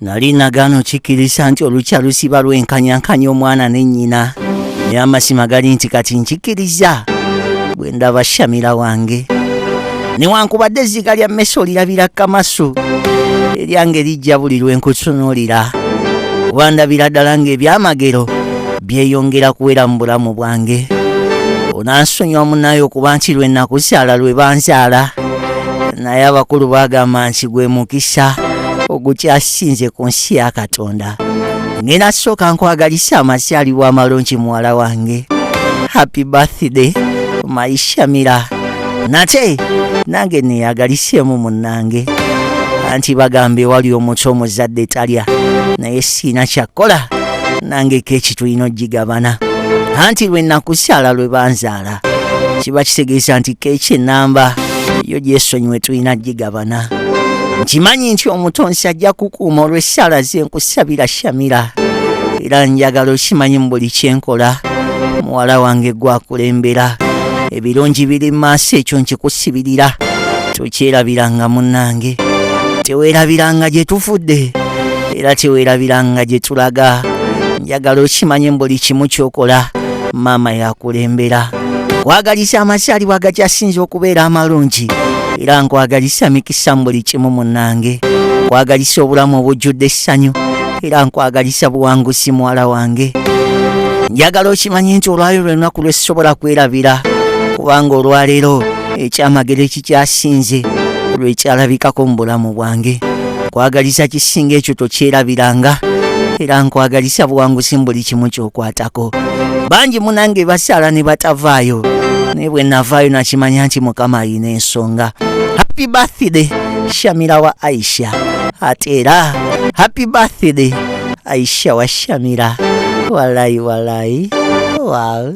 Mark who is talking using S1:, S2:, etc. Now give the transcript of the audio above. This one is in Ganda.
S1: Nali nagaana okikkiriza nti olukya lusiba lwenkanyankanya omwana ne nnyina, naye amazima gali nti kati nkikkiriza bwe ndaba Shamira wange. Newankubadde ezziga lya mmese olirabira kamasu, eryange lijja buli lwe nkutunuulira, kuba ndabira ddala ng'ebyamagero byeyongera kuwera mu bulamu bwange. Onansonyiwa munnaye okuba nti lwe nakuzaala lwe banzaala, naye abakulu bagamba nti gwe mukisa ogukyasinze ku nsi ya Katonda. Ngenda sooka nkwagalisa amazaalibwa amalungi, muwala wange. Happy birthday, my Shamira. Nate nange neyagaliseemu munnange, anti bagamba ewali omuto omuzadde talya, naye siina kyakkola, nange keeki tulina ogigabana, anti lwe nakuzaala lwe banzaala, kiba kitegeeza nti keeki enamba yo gyesonyiwe, tulina gigabana. Nkimanyi nti Omutonzi ajja kukuuma olw'essaala ze nkusabira, Shamira, era njagala okimanyi mu buli kyenkola, muwala wange gwakulembera. Ebirungi biri mu maaso, ekyo nkikusibirira. Tokyerabiranga munnange, teweerabiranga gye tuvudde era teweerabiranga gye tulaga. Njagala okimanye mu buli kimu kyokola, maama yakulembera. Nkwagalisa amazaalibwa agakyasinza okubeera amalungi, era nkwagalisa mikisa mu buli kimu munnange. Nkwagalisa obulamu obujjudde essanyu, era nkwagalisa buwanguzi, muwala wange. Njagala okimanye nti olwaleero lwe lunaku lwesobola kwerabira, kubanga olwaleero ekyamagero ekikyasinze lwekyalabikako mu bulamu bwange. Nkwagalisa kisinga ekyo, tokyerabiranga, era nkwagalisa buwanguzi mu buli kimu kyokwatako. Bangi munange basaala ne batavaayo, naye bwe navaayo nakimanya nti Mukama alina ensonga. Happy birthday, Shamira wa Aisha, ate era happy birthday, Aisha wa Shamira. Walayi walayi, wow.